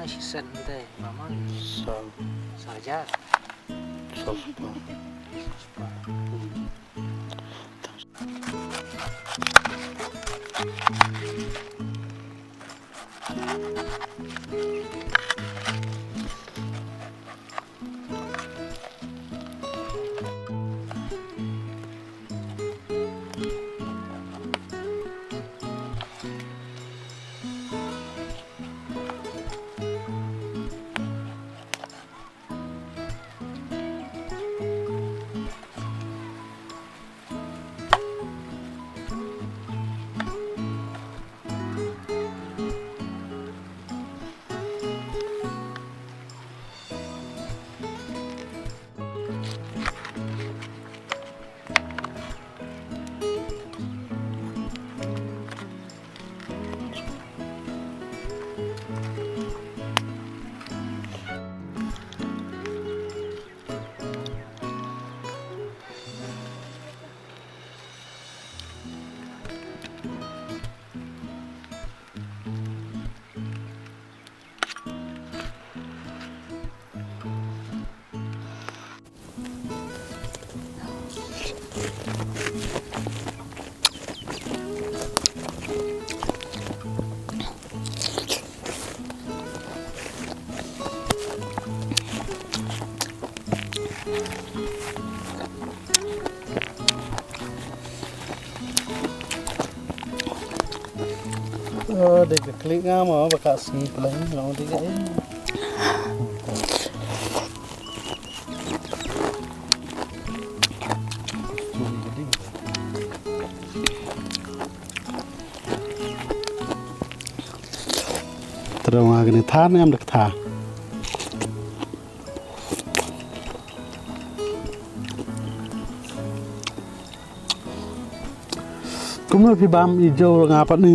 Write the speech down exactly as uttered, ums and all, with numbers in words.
Shi sen te, Maman. Saw. Saw hajar. Saw spah. Saw spah. Hmm. Oh, dei ka khlieh nga mo ba ka sngi pleng, nga ong dei ka ei. Tyrwa nga kane tha ne em da ka tha. Kumno phi bam i jew nga pat ni.